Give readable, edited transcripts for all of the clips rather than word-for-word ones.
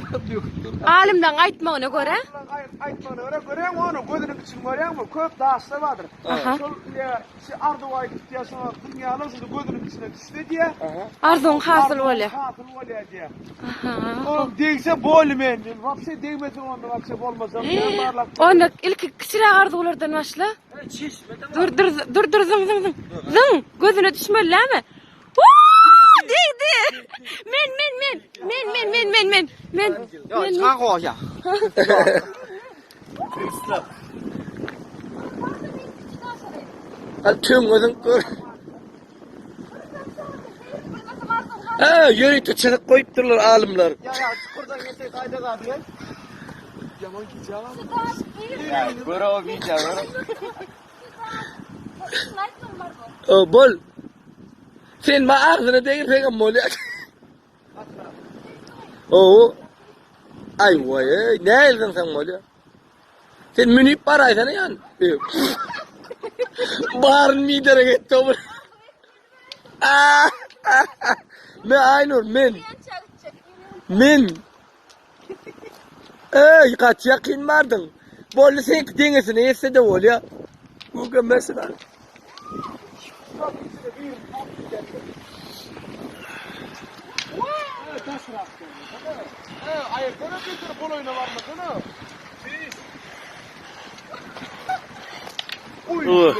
Alymlaryň aýtmagyna görä. Aýtmagyna görä, görýäňmi ony, gözüniň içini görýäňmi? Köp daşlar bardyr. Şol şu arzuw aýdyp diýýär, şoňa dünýäler şuny gözüniň içine düşse diýýär. Arzuwyň hasyl bolýar. Hasyl bolýar diýýär. Aha. Degse boldy men. Wapşe degmese onda wapşe bolmasa. Onda ilki kiçiräk arzuwlardan başla. Dur dur dur dur zyň zyň zyň. Zyň gözüne düşmeli dämi? Degdi. Men men men men men men men men men. Ýa çaga bolýa. Al töňňe zyňyp gör. Hä, ýörite çyzyk goýupdyrlar alymlar. Ýa ýa çukurdan geçsek gaýda zady gel. Ýaman gijä Gör o wideo gör. O bol. Sen ma agzyna degirseňem bolýar. Oo. Aý waý, ey, näil zyňsaň bolýar. Sen münüp baraýsana ýan. Baryn midere getdi o. Men Aýnur, men. Men. Ey, gaty ýakyn bardyň. Boldy seňki deňesine ýetse-de bolýar. Bu gömmesin al. Aýaksana beter golaýyna barmasana. Uh.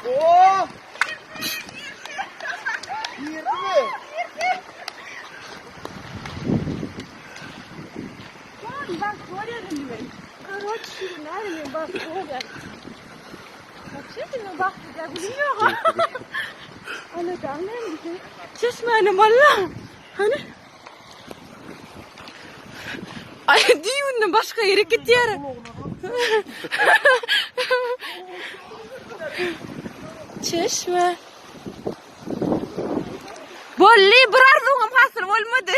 Oh! Girdimi? Çeşmäni walla. Hany? Ay düýbünden başga ýere gitýär. Çeşme. Bolly bir arzuwym hasyl bolmady.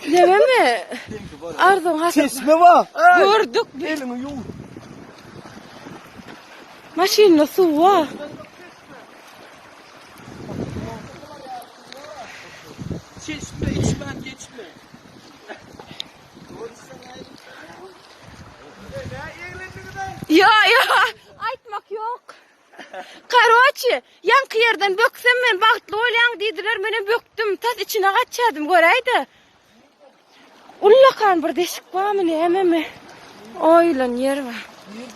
Nememi? Arzuwym hasyl. Çeşme bar. Gördük. Eliňi ýuw. Maşynda suw bar. Çeşme içmän geçme. Ýa ýa aýtmak ýok. Karoçi, ýaňky ýerden böksem men bagtly bolýaň diýdiler, menem bökdüm. Tas içine gaçýadym göräýdä. Ullakan bir deşik barmy nämemi? Oýulan ýer bar.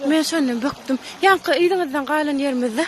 Men şondan bökdüm. Ýaňky yzyňyzdan galan ýerimizde.